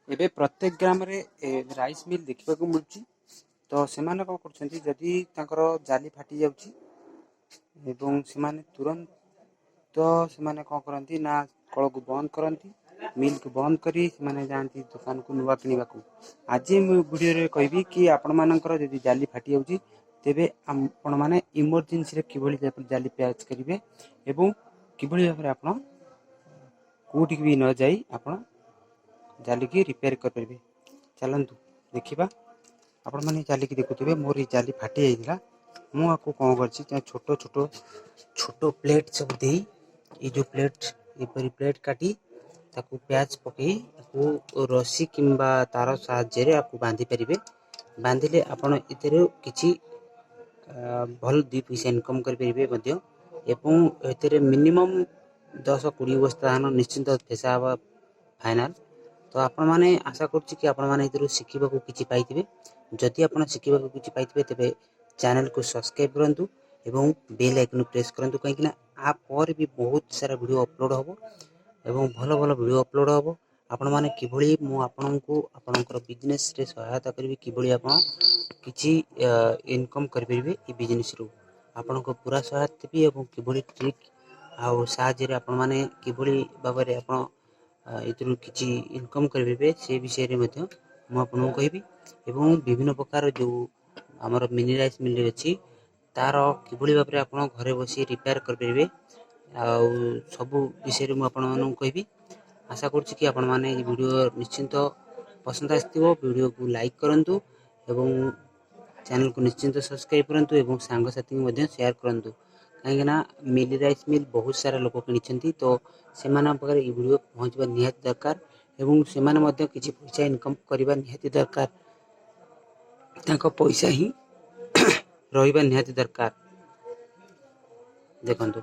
ଏବେ ପ୍ରତ୍ୟେକ ଗ୍ରାମରେ ରାଇସ୍ ମିଲ୍ ଦେଖିବାକୁ ମିଳୁଛି। ତ ସେମାନେ କ'ଣ କରୁଛନ୍ତି, ଯଦି ତାଙ୍କର ଜାଲି ଫାଟି ଯାଉଛି ଏବଂ ସେମାନେ ତୁରନ୍ତ ସେମାନେ କ'ଣ କରନ୍ତି ନା କଳକୁ ବନ୍ଦ କରନ୍ତି, ମିଲ୍କୁ ବନ୍ଦ କରି ସେମାନେ ଯାଆନ୍ତି ଦୋକାନକୁ ନୂଆ କିଣିବାକୁ। ଆଜି ମୁଁ ଭିଡ଼ିଓରେ କହିବି କି ଆପଣମାନଙ୍କର ଯଦି ଜାଲି ଫାଟି ଯାଉଛି, ତେବେ ଆପଣମାନେ ଇମର୍ଜେନ୍ସିରେ କିଭଳି ଜାଲି ପ୍ୟାଚ୍ କରିବେ ଏବଂ କିଭଳି ଭାବରେ ଆପଣ କେଉଁଠିକି ବି ନ ଯାଇ ଆପଣ ଜାଲିକି ରିପେୟାର କରିପାରିବେ। ଚାଲନ୍ତୁ ଦେଖିବା। ଆପଣମାନେ ଜାଲିକି ଦେଖୁଥିବେ, ମୋର ଏଇ ଜାଲି ଫାଟି ଯାଇଥିଲା। ମୁଁ ଆକୁ କ'ଣ କରିଛି, ଛୋଟ ଛୋଟ ଛୋଟ ପ୍ଲେଟ୍ ସବୁ ଦେଇ, ଏଇ ଯେଉଁ ପ୍ଲେଟ୍, ଏପରି ପ୍ଲେଟ୍ କାଟି ତାକୁ ପ୍ୟାଚ୍ ପକାଇ ତାକୁ ରସି କିମ୍ବା ତାର ସାହାଯ୍ୟରେ ଆକୁ ବାନ୍ଧି ପାରିବେ। ବାନ୍ଧିଲେ ଆପଣ ଏଥିରୁ କିଛି ଭଲ ଦୁଇ ପଇସା ଇନକମ୍ କରିପାରିବେ ମଧ୍ୟ ଏବଂ ଏଥିରେ ମିନିମମ୍ 10-20 ବସ୍ତା ଧାନ ନିଶ୍ଚିନ୍ତ ପେଶା ହେବ ଫାଇନାଲ୍। ତ ଆପଣମାନେ, ଆଶା କରୁଛି କି ଆପଣମାନେ ଏଥିରୁ ଶିଖିବାକୁ କିଛି ପାଇଥିବେ। ଯଦି ଆପଣ ଶିଖିବାକୁ କିଛି ପାଇଥିବେ, ତେବେ ଚ୍ୟାନେଲକୁ ସବସ୍କ୍ରାଇବ୍ କରନ୍ତୁ ଏବଂ ବେଲ୍ ଆଇକନ୍ ପ୍ରେସ୍ କରନ୍ତୁ, କାହିଁକିନା ଆ ପରେ ବି ବହୁତ ସାରା ଭିଡ଼ିଓ ଅପଲୋଡ଼ ହେବ ଏବଂ ଭଲ ଭଲ ଭିଡ଼ିଓ ଅପଲୋଡ଼ ହେବ। ଆପଣମାନେ କିଭଳି ମୁଁ ଆପଣଙ୍କୁ ଆପଣଙ୍କର ବିଜନେସ୍ରେ ସହାୟତା କରିବି, କିଭଳି ଆପଣ କିଛି ଇନକମ୍ କରିପାରିବେ ଏ ବିଜନେସ୍ରୁ, ଆପଣଙ୍କୁ ପୁରା ସହାୟତା ଦେବି ଏବଂ କିଭଳି ଟ୍ରିକ୍ ଆଉ ସାହାଯ୍ୟରେ ଆପଣମାନେ କିଭଳି ଭାବରେ ଆପଣ ଏଥିରୁ କିଛି ଇନକମ୍ କରିପାରିବେ, ସେ ବିଷୟରେ ମଧ୍ୟ ମୁଁ ଆପଣଙ୍କୁ କହିବି ଏବଂ ବିଭିନ୍ନ ପ୍ରକାର ଯେଉଁ ଆମର ମିନି ରାଇସ୍ ମିଲ୍ ଅଛି, ତା'ର କିଭଳି ଭାବରେ ଆପଣ ଘରେ ବସି ରିପେୟାର କରିପାରିବେ, ଆଉ ସବୁ ବିଷୟରେ ମୁଁ ଆପଣମାନଙ୍କୁ କହିବି। ଆଶା କରୁଛି କି ଆପଣମାନେ ଏହି ଭିଡ଼ିଓ ନିଶ୍ଚିନ୍ତ ପସନ୍ଦ ଆସିଥିବ। ଭିଡ଼ିଓକୁ ଲାଇକ୍ କରନ୍ତୁ ଏବଂ ଚ୍ୟାନେଲକୁ ନିଶ୍ଚିନ୍ତ ସବସ୍କ୍ରାଇବ୍ କରନ୍ତୁ ଏବଂ ସାଙ୍ଗସାଥିଙ୍କୁ ମଧ୍ୟ ସେୟାର କରନ୍ତୁ, କାହିଁକିନା ମିଲି ରାଇସ୍ ମିଲ୍ ବହୁତ ସାରା ଲୋକ କିଣିଛନ୍ତି, ତ ସେମାନଙ୍କ ପାଖରେ ଏହି ଭିଡ଼ିଓ ପହଞ୍ଚିବା ନିହାତି ଦରକାର ଏବଂ ସେମାନେ ମଧ୍ୟ କିଛି ପଇସା ଇନକମ୍ କରିବା ନିହାତି ଦରକାର। ତାଙ୍କ ପଇସା ହିଁ ରହିବା ନିହାତି ଦରକାର। ଦେଖନ୍ତୁ।